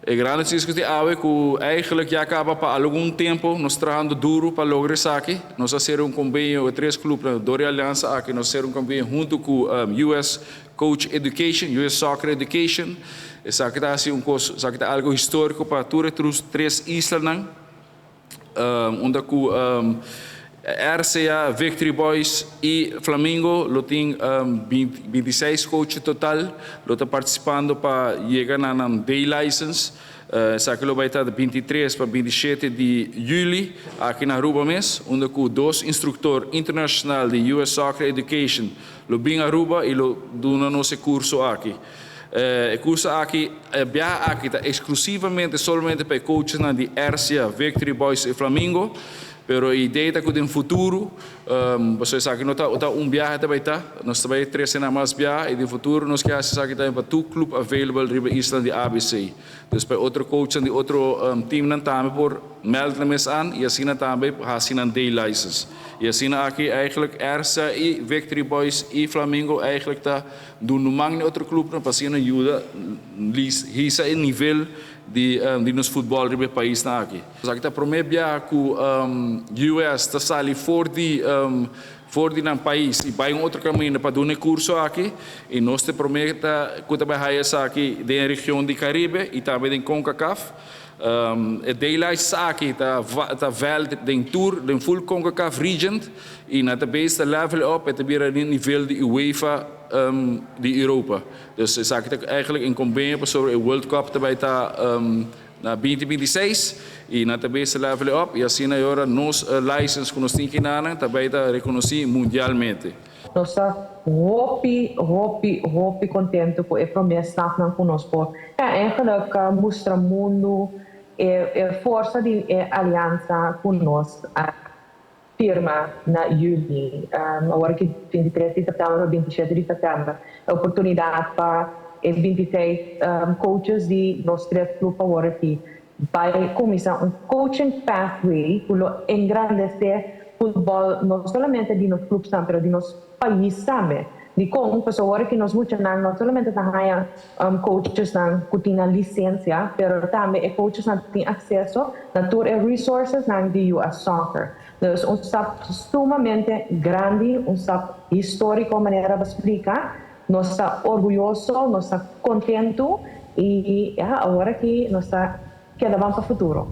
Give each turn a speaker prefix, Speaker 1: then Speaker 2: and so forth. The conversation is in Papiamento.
Speaker 1: E gran notisia ku tin awe ku eigenlijk ya kaba pa algun tempu nos trahando duru pa logra esaki. Nos a sera un kombenio e tres klupnan dor e aliansa aki nos a sera un kombenio huntu ku US Coach Education, US Soccer Education. Esaki ta hasi un kos, esaki ta algu históriko pa tur e tres islanan. Unda ku RCA, Victory Boys i Flamingo lo tin 26 coach total lo ta partisipando pa yega na nan day license. Esaki lo bai ta di 23 pa 27 di yüli aki na Aruba mes, unda ku dos instruktor internashonal di US Soccer Education lo bin Aruba i lo duna nos e kurso aki. E kurso aki, e biaha aki ta eksklusivamente solamente pa e coachesnan di RCA, Victory Boys i Flamingo, pero e idea ta ku den futuro, pasobra esaki no ta ta un biaha ta bai ta, nos ta bai trese nan mas biaha i den futuro nos ke hasi esaki tambe pa tur club available riba isla di ABC. Dus pa e otro coachnan di otro teamnan tambe por meld nan mes an i asina tambe hasi nan day license. I asina aki eigenlijk RCA i Victory Boys i Flamingo eigenlijk ta duna man na otro clubnan pa asina yuda hisa e nivel di di nos futbol riba e paisnan aki. Esaki ta prome biaha ku US ta sali for di for di nan pais i bai un otro kaminda pa duna e kurso aki i nos ta e prome ta ku ta bai haya esaki den e region di Karibe i tambe den Concacaf. E daylights aki ta ta veld den tur den full Concacaf region i nan ta bezig ta level up e ta bira den nivel di UEFA di Europa. Dus esaki ta eigenlijk in kombenio pasobra e World Cup ta bai ta na 2026 i nan ta bezig ta level up i asina e ora nos license ku nos tin kinanan ta bai ta rekonosí mundialmente.
Speaker 2: Nos ta hopi, hopi, hopi kontentu ku e promé stapnan ku nos por ja eigenlijk mustra mundu e e forsa di e aliansa ku nos a firma na yüli, awor ki 23 di sèptèmber pa 27 di sèptèmber. E oportunidat pa e 26 coaches di nos tres club awor aki bai kuminsá un coaching pathway ku lo engrandesé futbòl no solamente di nos clubsnan pero di nos pais tambe. Dikon? Pasobra awor aki nos muchanan no solamente ta haña coachesnan ku tin nan lisensia pero tambe e coachesnan tin akseso na tur e resourcesnan di US Soccer. Dus un stap sumamente grandi, un stap históriko manera bo splika. Nos ta orguyoso, nos ta kontentu i ya awor aki nos ta keda ban pa futuro.